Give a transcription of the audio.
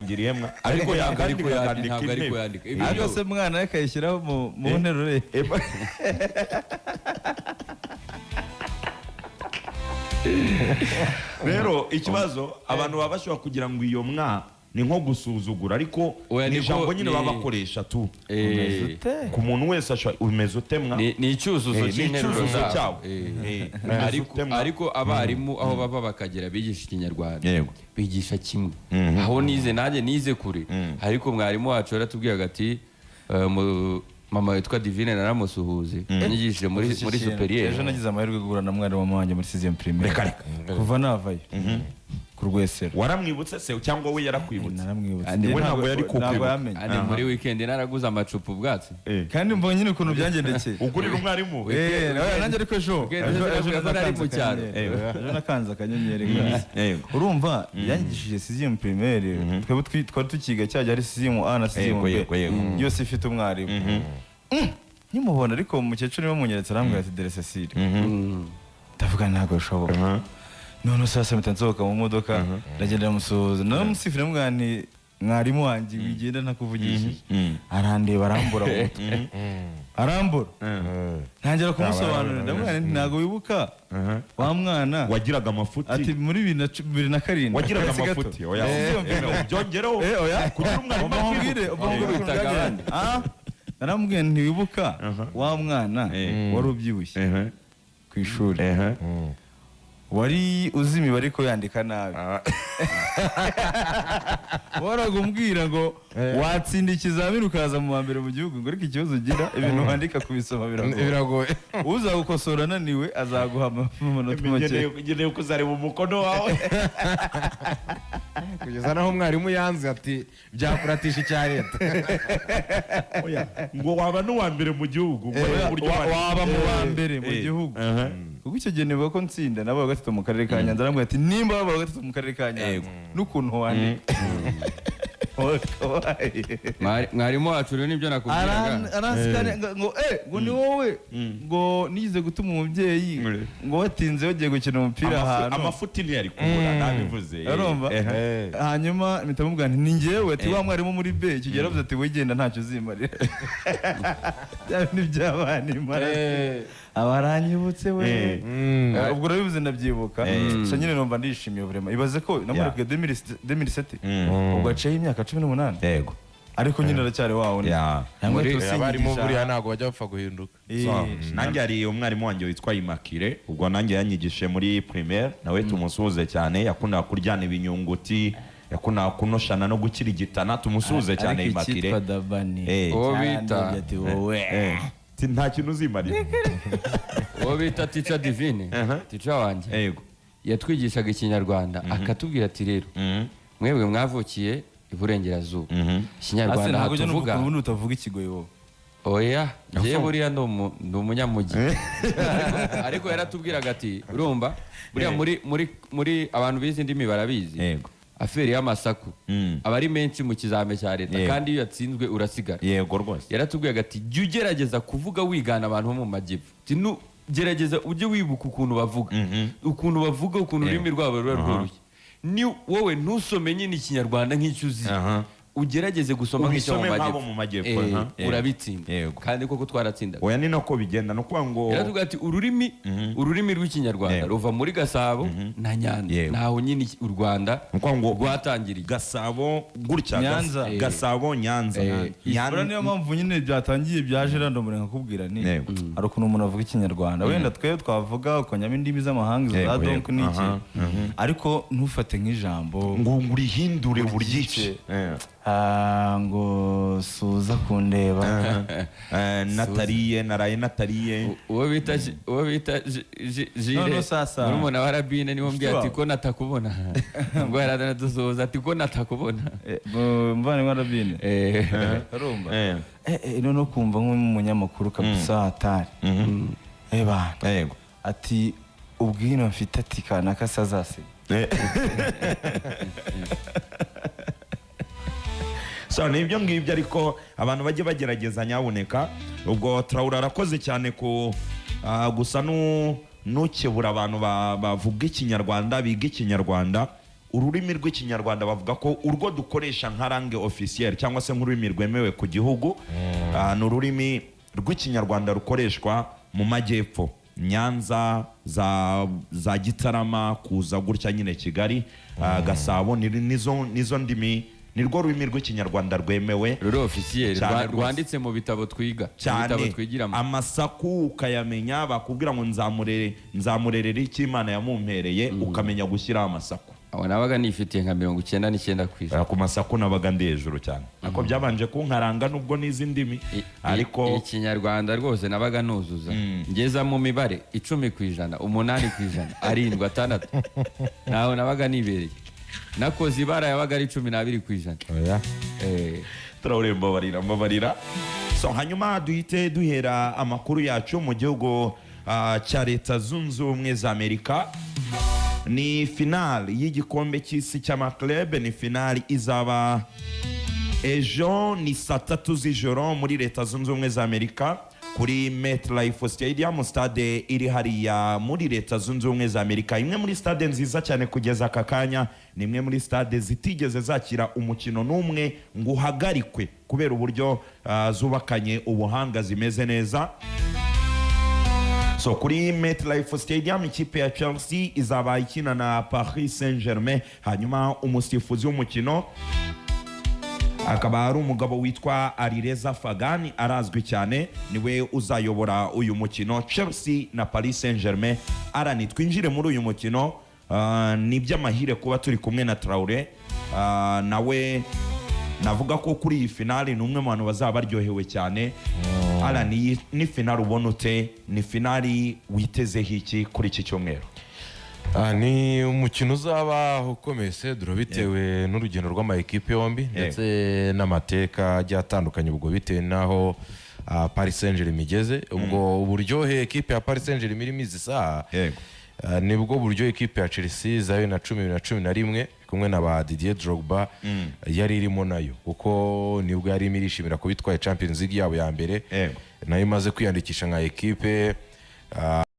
Yatangiriye mwa, ariko Ntabwo ari yakandika kuyandika, akandika ntabwo ari intebe. kuyandika. Ibi Ariko byo- se mwana we akayishyiraho mu nteruro ye. Rero ikibazo, abantu baba bashobora kugira ngo iyo mwa ni nko gusuzugura, ariko Oya, ni niko- ijambo nyine baba bakoresha tu. Ku muntu wese ashobora, umeze ute mwa. Ni icyuzuzo Ni cy'interuro icyuzuzo zabo. cyawo. Umeze ute mwa. Ariko abarimu aho bava bakagera bigisha ikinyarwanda, Yego. bigisha kimwe. Aho nize nanjye nize kure, ariko mwarimu wacu yaratubwiraga ati mama witwa Divine naramusuhuze, yanyigishije muri supérieur. Ejo nagize amahirwe yo guhura na mwarimu wanjye muri sixième primaire. Reka, reka. Kuva navayo ku Rwesero. Waramwibutse se cyangwa we yarakwibutse? Naramwibutse. Kandi we ntabwo yari Ntabwo kukwibuka. yamenye. Kandi muri weekend naraguze amacupa ubwatsi. Kandi mbonye nyine ukuntu byangendekeye. Ugurira umwarimu. Nawe nanjye, ariko ejo Weekend ejo ejo ejo nari nakanze mu cyaro. akanyenyeri. Ejo nakanze akanyenyeri guys. Urumva, yanyigishije sixième primaire, twebwe twari tukiga cyajya ari sixième A na sixième B, Yego. yose ifite umwarimu. Nkimubona ariko umukecuru niwe munyeretse, arambwira ati: "Dore Cecile." Ndavuga ntabwo bishoboka. None sasa mpita nsohoka mu modoka, ndagenda ndamusuhuza, namusifira, mubwira nti: "Mwarimu wanjye, wigenda ntakuvugishije." Arandeba, arambura mu mutwe, arambura, ntangira kumusobanurira. Ndamubwira nti: "Ntabwo wibuka wa mwana Wagiraga amafuti. Ati muri 2007. Wagiraga Akasi gato. amafuti. Oya. Byongereho Eh, oya. kugira umwarimu Umva nkubwire, akwibuke. umva nkubwire ukuntu Witaga byagenze. abandi. Naramubwiye nti: "Ntiwibuka wa mwana wari ubyibushye ku ishuri, wari uzi imibare ariko yandika nabi, wahoraga umbwira ngo watsinda ikizamini ukaza mu wa mbere mu gihugu, ngo ariko ikibazo ugira, ibintu wandika kubisoma biragoye. Biragoye. Uzagukosora ananiwe azaguha amanota make." Ngeneye kuzareba umukono wawe. Kugeza naho umwarimu yanze ati: "Byakuratisha icya leta." Oya, ngo waba n'uwa mbere mu gihugu ngo arebe uburyo Waba mu wa mbere mu gihugu. Kuko icyo gihe nibuka ko nsinda nabaye wa gatatu mu karere ka Nyanza. Arambwira ati: "Nimba wabaye wa gatatu mu karere ka Nyanza n'ukuntu wandika wakabaye." Mwarimu wacu rero nibyo nakubwiraga. Aransikane ngo ngo ni wowe ngo nigeze gutuma umubyeyi ngo watinze wagiye gukina umupira ahantu. Amafuti ntiyari kubura, nabivuze. Urumva? Hanyuma mpita mubwira nti: "Ni njyewe." Ati: "Wa mwarimu muri B icyo gihe yaravuze ati: 'Wigenda ntacyo uzimarira.'" Bya bintu by'abana imara aba aranyibutse we. Ubwo urabivuze ndabyibuka. Gusa nyine numva ndishimiye vraiment. Ibaze ko namurekuye 2007, ubwo aciyeho imyaka 18, ariko nyine aracyari wa wundi. Cyangwa Abarimu tusinyigisha. buriya ntabwo bajya bapfa guhinduka. So, nanjye hari umwarimu wanjye witwa Imakire, ubwo nanjye yanyigishije muri primaire, nawe tumusuhuze cyane. Yakundaga kuryana ibinyunguti, yakundaga kunoshana no gukirigitana. Tumusuhuze cyane Ariko Imakire. icyitwa Dabani Uwo bita- cyarandebye ati: "Wowe." Nta kintu uzimarira. Uwo bita Teacher Divine, teacher wanjye, yatwigishaga ikinyarwanda, akatubwira ati: "Rero mwebwe mwavukiye iburengerazuba, Ase ikinyarwanda ntabwo ujya numva tuvuga." ukuntu ubundi utavuga ikigoyi wowe. Oya, njyewe buriya ndi umunyamujyi. Ariko yaratubwiraga ati: "Urumva buriya muri abantu bize indimi barabizi, affaire y'amasaku aba ari menshi mu kizame cya leta, kandi iyo yatsinzwe urasigara." Yego rwose. Yaratubwiraga ati: "Jya ugerageza kuvuga wigana abantu bo mu majyepfo." Ati: Gerageza ujye wibuka ukuntu bavuga, ukuntu bavuga, ukuntu ururimi rwabo ruba rworoshye. Ni wowe ntusome nyine ikinyarwanda nk'icyo uzi, ugerageze gusoma nk'icyo mu Ubisome nk'abo majyepfo." mu majyepfo, aha. Urabitsinda. Kandi koko twaratsindaga. Oya, ni nako bigenda, ni ukuvuga ngo Yaratubwira ati: Ururimi rw'ikinyarwanda ruva muri Gasabo na Nyanza, ntaho nyine u Rwanda Ni ukuvuga ngo rwatangiriye." Gasabo gutya. Nyanza. Gasabo, Nyanza. Buriya niyo mpamvu nyine byatangiye byaje random, nkakubwira ni hari ukuntu umuntu avuga ikinyarwanda, wenda twe twavuga ukongamo indimi z'amahanga izo za donc n'iki, ariko ntufate nk'ijambo ngo urihindure uryice. Ngo suza kundeba. Natariye, naraye natariye. Uwo bita Jire, Noneho sasa. Murumuna wa Rabine, niwe mbwiye ati Wawe. ko natakubona, ngo yaranadusuhuza ati ko natakubona. Muvandimwe wa Rabine. Urumva? Noneho kumva nk'umunyamakuru kabisa hatari, bana, ati ubwino mfite, ati kanaka se azasiga. So ni ibyo ngibyo, ariko abantu bajye bagerageza nyabuneka. Ubwo Traore arakoze cyane ku gusa nukebura abantu bavuga ikinyarwanda, biga ikinyarwanda. Ururimi rw'Ikinyarwanda bavuga ko urwo dukoresha nka langue officielle cyangwa se nk'ururimi rwemewe ku gihugu, ni ururimi rw'Ikinyarwanda rukoreshwa mu majyepfo, Nyanza, za Gitarama, kuza gutya nyine Kigali, Gasabo, nizo ndimi, nirwo rurimi rw'Ikinyarwanda rwemewe ruri officiel. Cyane rwose. Rwanditse mu bitabo twiga, mu bitabo Cyane. twigiramo. Amasaku ukayamenya, bakubwira ngo nzamurere, nzamurerera icyo Imana yamumpereye, ukamenya gushyiraho amasaku. Aho nabaga nifitiye nka 99%. Ku masaku nabaga ndi hejuru cyane, ariko byabanje kunkaranga nubwo n'izi ndimi. Ariko Ikinyarwanda rwose nabaga nuzuza, ngeza mu mibare 10%, 8%, 7, 6, ntaho nabaga nibereye. Nakoze ibara yabaga ari 12%. Oya. Traoré, mbabarira, mbabarira. So hanyuma duhite duhera amakuru yacu mu gihugu cya Leta Zunze Ubumwe za Amerika. Ni finale y'igikombe cy'isi cy'amaklebe, ni finale izaba ejo, ni saa 3 z'ijoro muri Leta Zunze Ubumwe za Amerika kuri MetLife Stadium, stade iri hariya muri Leta Zunze Ubumwe za Amerika, imwe muri stade nziza cyane kugeza aka kanya. Ni imwe muri stade zitigeze zakira umukino n'umwe ngo uhagarikwe kubera uburyo zubakanye ubuhanga, zimeze neza. So kuri MetLife Stadium ikipe ya Chelsea izaba ikina na Paris Saint-Germain. Hanyuma umusifuzi w'umukino akaba ari umugabo witwa Alireza Faghani, arazwi cyane, niwe uzayobora uyu mukino, Chelsea na Paris Saint-Germain. Arani, twinjire muri uyu mukino. Ni iby'amahire kuba turi kumwe na Traore. Nawe navuga ko kuri iyi finali ni umwe mu bantu bazaba baryohewe cyane. Arani, iyi ni finali ubona ute? Ni finali witezeho iki kuri iki cyumweru? Ni umukino uzaba ukomeye, Cedro, bitewe n'urugendo rw'ama ekipe yombi ndetse n'amateka agiye atandukanye, ubwo bitewe n'aho Paris Saint-Germain igeze. Ubwo uburyohe ekipe ya Paris Saint-Germain irimo izi saha, nibwo buryo ekipe ya Chelsea za 2010, 2011 kumwe na ba Didier Drogba yari irimo nayo, kuko nibwo yari irimo irishimira kuba itwaye Champions League yabo ya mbere, nayo imaze kwiyandikisha nka ekipe.